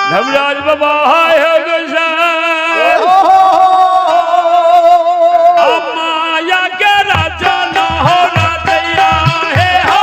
धर्मराज बाबा हाय हो गोसाई माया के राजा ना हो राजैया हे हो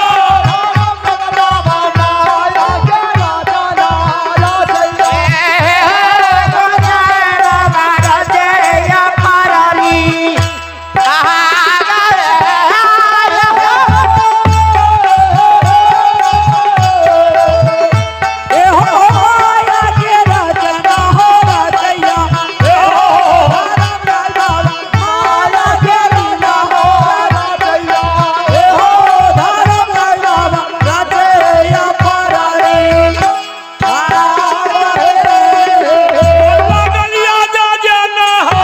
लागलिया जा जा ना हो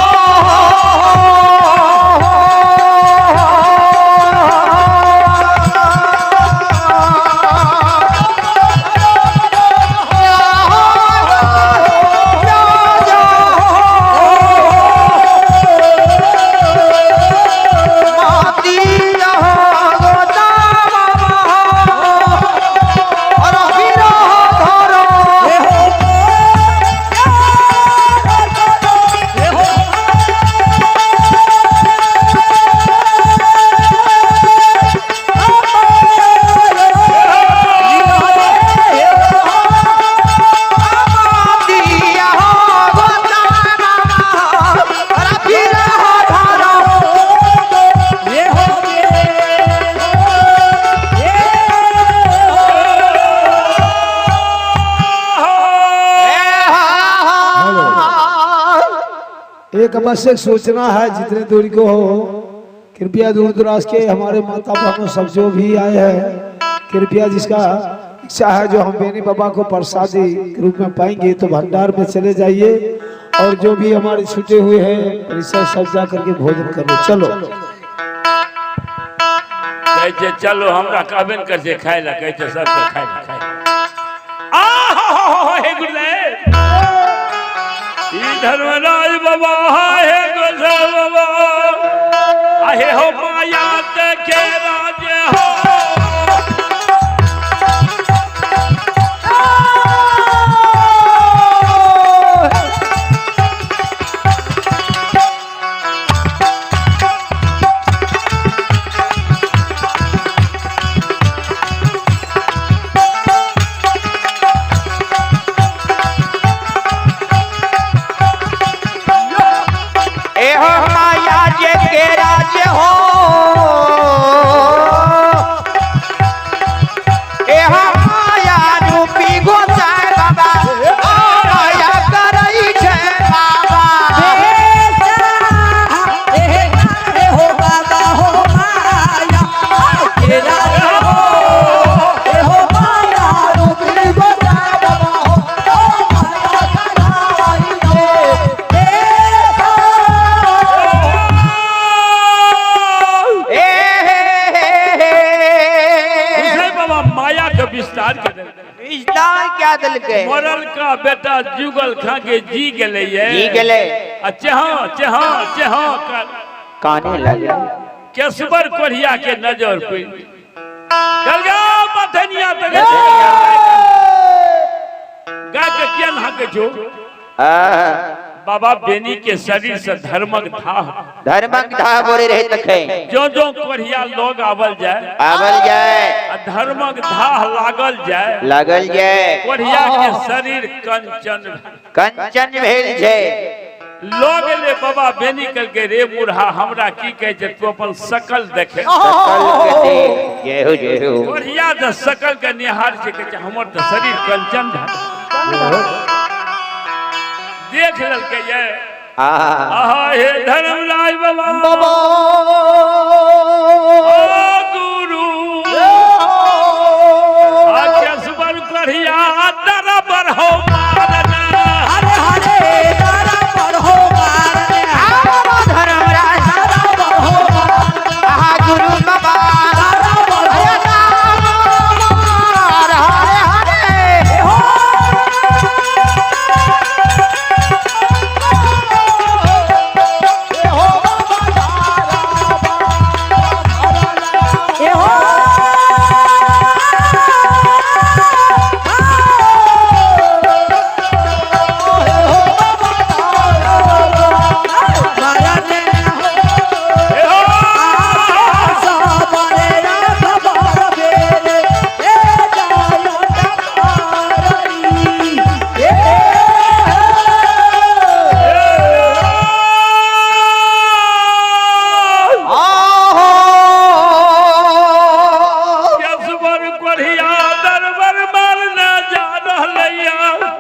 एक आवश्यक सूचना है, जितने दूरी को हो कृपया दूर दराज के हमारे माता बहनों सब जो भी आए हैं, कृपया जिसका इच्छा है जो हम बेनी बाबा को प्रसादी के रूप में पाएंगे तो भंडार में चले जाइए, और जो भी हमारे छूटे हुए हैं परिसर सब जा करके भोजन करो। चलो कहै छै चलो हमरा कहबे ने करै छै खाय लए, कहै छै सबके खाय लए, खाय लए। आहा हे गुरुदेव, ई धर्मराज बाबा हे गोसाई बाबा आहे हो माया के राज हो। एहो माया जे के राज हो, एहो माया रूपी गोसाई बाबा, ओ माया करई छै बाबा। ए हे हे हे। गोसाई बाबा माया के विस्तार के देलकै। विस्तार क्या देलकै? मरल का बेटा जुगल खा के जी गेलै ये। जी गेलै। आ चेहा चेहा चेहा काने लगे। केशवर कोढ़िया के नजर पड़ि गलगा बथनिया त गाय के किया नहाके छौ? बाबा बेनी के शरीर से धर्मक धाह, धर्मक धाह बोले रहे तखै जो जो कोढ़िया लोग आवल जाए, आवल जाए, आ धर्मक धाह लागल जाए, लागल जाए, कोढ़िया के शरीर कंचन कंचन भेल छै। लोग ले बाबा बेनी करके रे मुरहा हमरा की कहे छै तू अपन शकल देखे, सकल के देख। जय हो जय हो। कोढ़िया जे शकल के निहार छै कहै छै हमर तऽ शरीर कंचन भेल। देख लेलकै ये। आहा हे धर्मराज बाबा बाबा ओ गुरु आ केशवर कोढ़िया दरबर हो मारना। हरे हरे दरबर हो मारने। धर्मराज दरबर हो मारने। आहा गुरु बाबा दरबर हो हरे हरे हो। हो बाबा।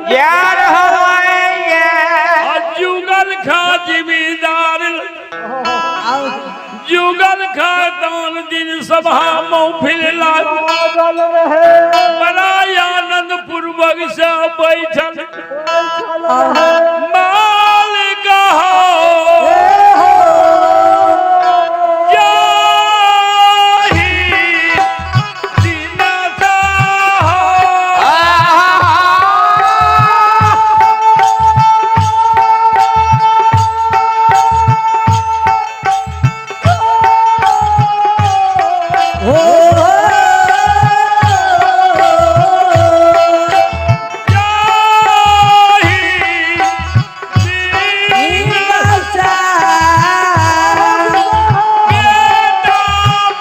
यार होए। आ जुगल खा जिमीदार जुगल खा दान दिन सभा महफिल लाग बड़ा आनंद पूर्वक से बैठल मालिक हो जाहि दिन हो। जाहि दिन बेटा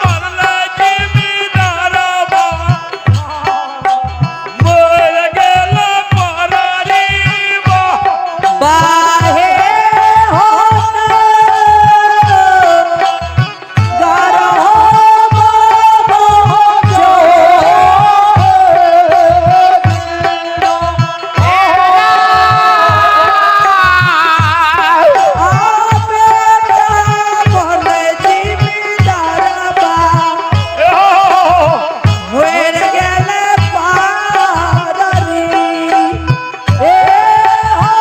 मरल जिमीदारबा मर गेल परारीबा। बाहे हो गर हो जो। बेटा मरल जिमीदारबा मर गेल पारी ए हो।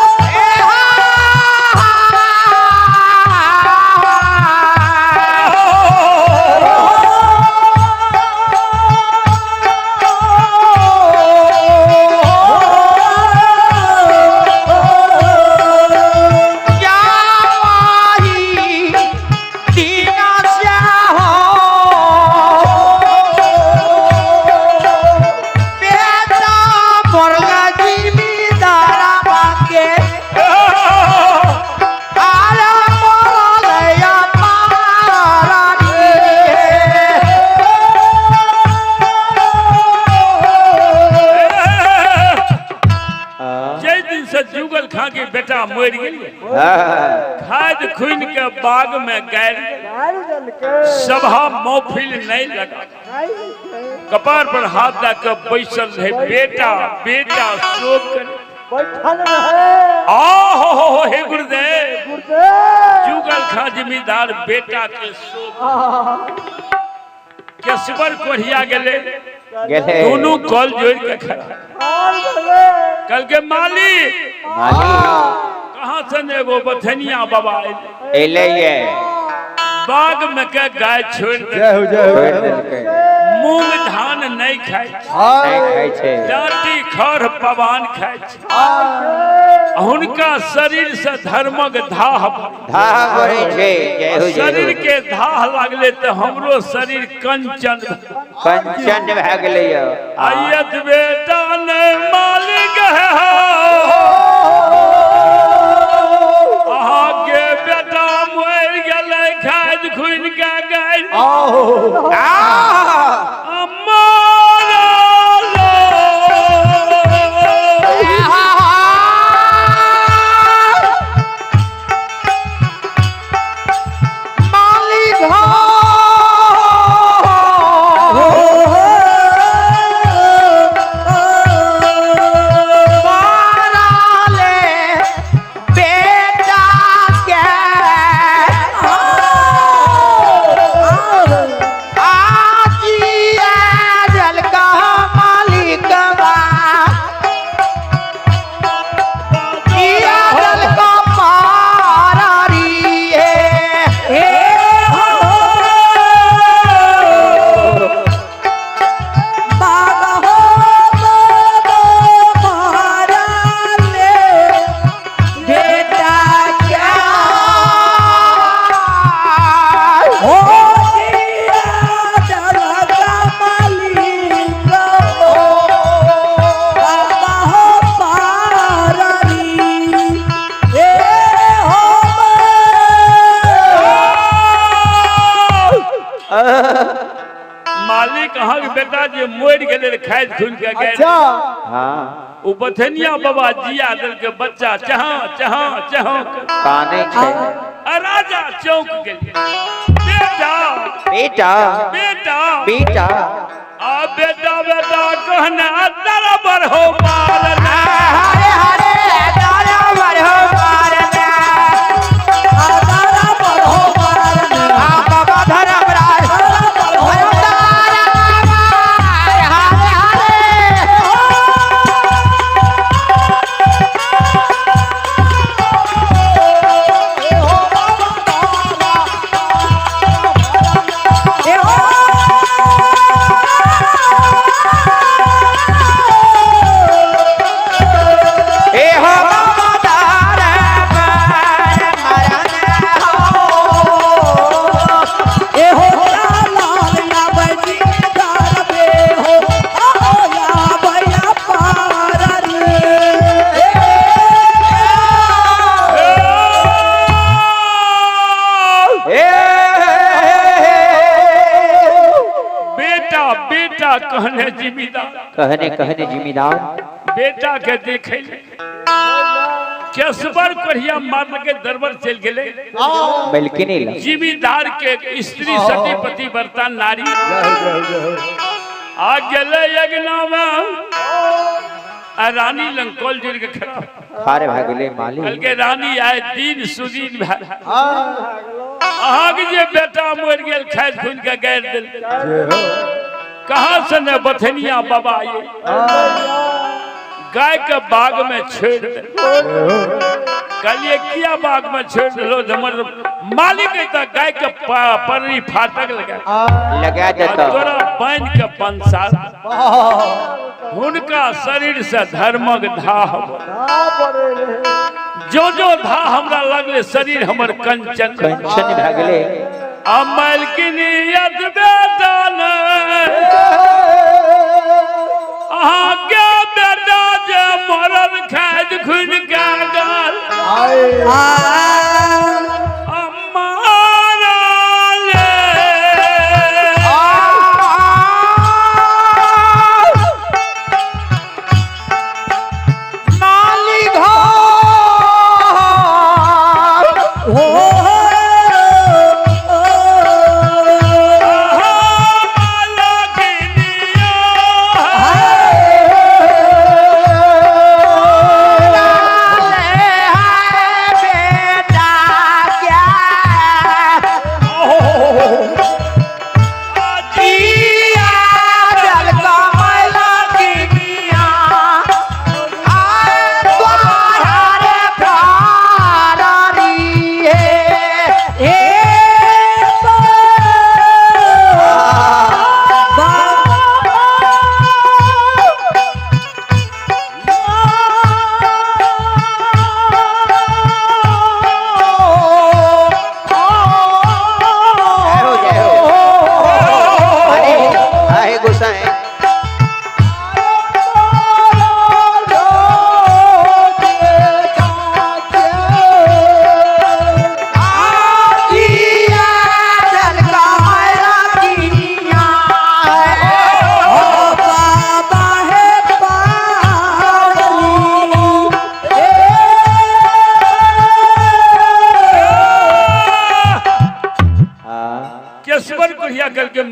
जाहि दिन से जुगल खां के बेटा मरि गेल, खाद खुनि के बाग में गाड़ि सभा महफिल नहीं लगा, कपार पर हाथ दऽ के बैसल रहे बेटा बेटा शोक करे। आ हो हो हो हे गुरुदेव, जुगल खां जिम्मेदार बेटा के शोक केशवर कोढ़िया गेले, दोनों कल जोड़ के खड़ा कल के मालिक कहाँ से ने एगो बथनिया बाबा अयलै। एलै। बाग में के गाय छोड़ दे, जय हो जय हो। छोड़ि देलकै। मूंग धान नहीं खाय छै, नहि खाइ छै। डाटी खर पवान खाय छै। हुनका शरीर से धर्मक धाह धाह बढ़ै छै। जय हो जय शरीर हो। के धाह लागले तऽ हमरो शरीर कंचन कंचन भए गेलै यौ। आयत बेटा ने मालिक है, अहाँके बेटा मरि गेलै खाद खुनि के गाय मालिक हो। मारले बेटा के आजिया जल का मालिक बा जिया जल का मारारी है। बाबा हो बाबा महाराज बेटा क्या हो जिया जलका मालिक बाबा हो पारी ए हो। मालिक अहाँके बेटा जे मरि गेलै रहे खाद खुनि के गाय, अच्छा। हाँ। ओ बथनिया बाबा जिया देलकै बच्चा चहा चहा चहा। कानै छै। आ राजा चौंक गेल, बेटा बेटा बेटा बेटा आ बेटा बेटा कहना बराबर हो माल। हरे। जिम्मेदार। कहने कहने जिम्मेदार। बेटा के देखे केशवर कोढ़िया मार के दरबार चल गेले। मलकिनी लग। जिम्मेदार के स्त्री सती पति बरता नारी आ गेले यज्ञ में आ रानी लंकोल जुड़ के खड़ा खारे भागले माली। कल के रानी आए दिन सुदीन भाई अहाँके जे बेटा मरि गेल खाइ खुनि के गारि देल कहाँ से ने बथनिया बाबा ये गाय के बाग में छोड़ दे। कहलिए किया बाग में छोड़ दिलो? हमर मालिक अइता गाय के पररी फाटक लगा लगा देता। तोरा बांध के पंसा हुनका शरीर से धर्मक धाह जो जो धाह हमरा लगले शरीर हमर कंचन कंचन भागले। आ मालकिनी यद बेटा ने अहाँके बेटा जे मरल खाइत खुनि के गाल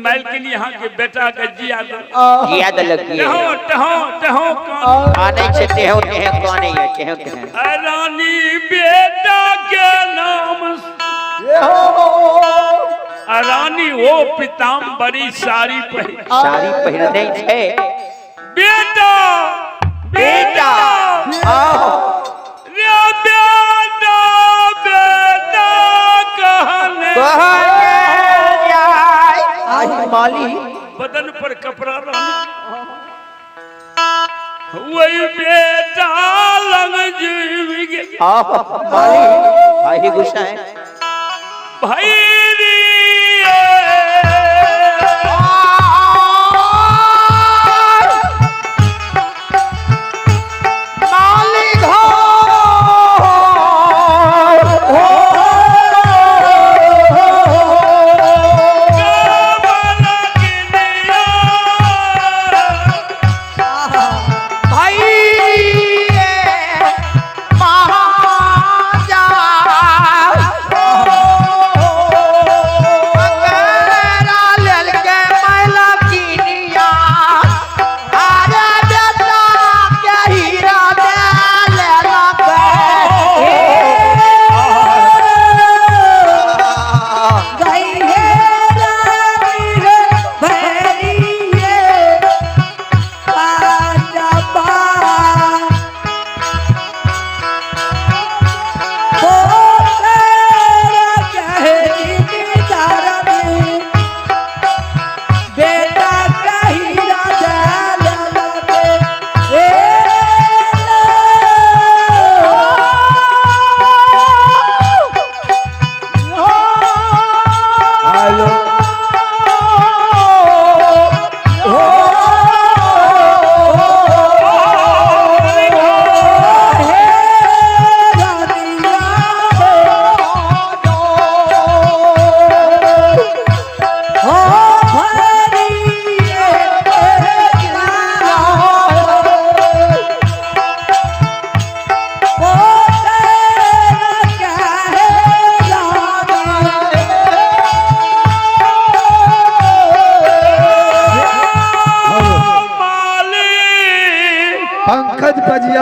मालकिनी यहाँ के बेटा के जिया जिया दलक तेहो तेहो तेहो कान आनै छै तेहो तेहो कानै है तेहो तेहो। रानी बेटा के नाम रानी वो पीताम्बरी साड़ी पहिर साड़ी पहिरने छै। बेटा बेटा आओ रे बेटा बेटा कहने कहने जाय माली बदन पर कपड़ा रानी वही बेटा लंग जीव गे आओ माली भाई गुस्सा है भाई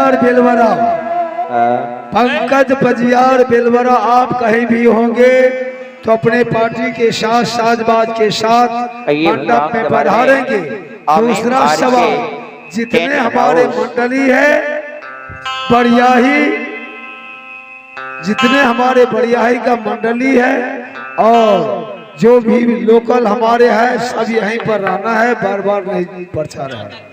पजियार बेलवरा, पंकज पजियार बेलवरा, आप कहीं भी होंगे तो अपने पार्टी के साथ साजबाज के साथ मंडप में पधारेंगे। दूसरा सवाल, जितने हमारे मंडली है बरियाही, जितने हमारे बरियाही का मंडली है और जो भी लोकल हमारे हैं, सब यहीं पर रहना है, बार बार नहीं प्रचार है।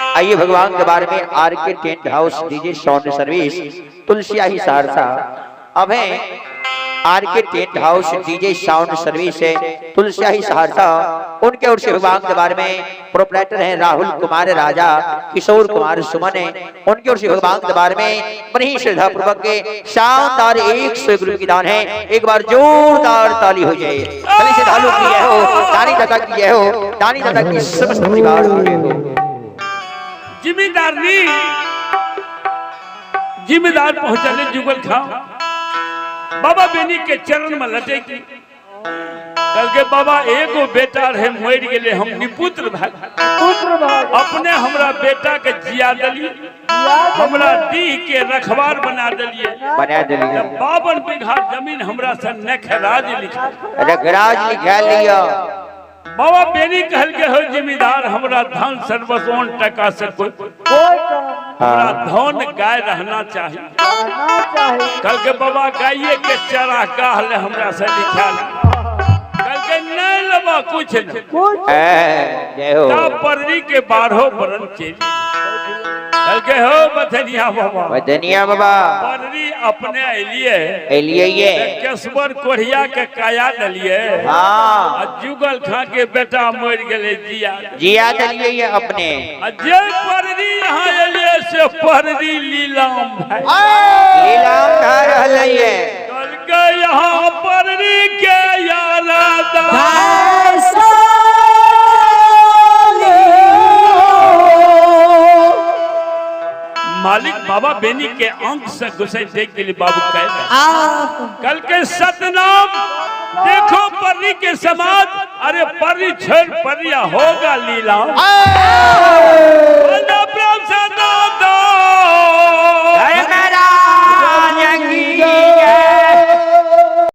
आइए भगवान के बारे में R K tent house DJ sound service Tulsiyahi Saharsa. अब है R K tent house DJ sound service है तुलसियाही सहरसा। उनके ओर से भगवान के बारे में प्रोपराइटर हैं राहुल कुमार राजा, किशोर कुमार सुमन है। उनके ओर से भगवान के बारे में बड़ी ही श्रद्धा पूर्वक के शानदार 100 रुपये की दान है। एक बार जोरदार ताली हो जाए। सभी श्रद्धालु की जय हो, दानी दाता की जय हो, दानी दाता की समस्त परिवार की जय हो। जिम्मेदार नी जिम्मेदार पहुंचले जुगल खाओ बाबा बेनी के चरण में लटेकी। कल के बाबा एगो बेटा रहे मर गेले, हम निपुत्र भाई अपने हमरा बेटा के जिया दिलिए, हमरा डीह के रखवार बना दिलिए, बना दिलिए। 52 बीघा जमीन हमरा से नखराज लिखा रघुराज लिखा लिया। बाबा बेनी कहल के हो जिम्मेदार, हमरा धन सर्वस्व टका से कोई हमरा धन गाय रहना चाहिए। कल के बाबा गाये के चरा गाह ले हमरा से लिखा। कल के नहीं लेबा कुछ नहीं। जय हो। ता पररी के बारहो बरन चली। कल के हो बथनिया बाबा, बदनिया बाबा, पररी अपने अलिए एलिए ये केशवर कोढ़िया के काया दलिए। हाँ। आ जुगल खां के बेटा मर गेले जिया जिया दलिए ये अपने। आ जे पररी यहाँ एलिए से पररी लीलाम भाई लीलाम ढा रहल ये। कल के यहाँ पररी के यारा दा मालिक बाबा बेनी के अंक से घुसे देख के लिए बाबू कह कल के सतनाम देखो पररी के समाज, अरे पररी छोड़ परिया होगा लीलाम। बोलो।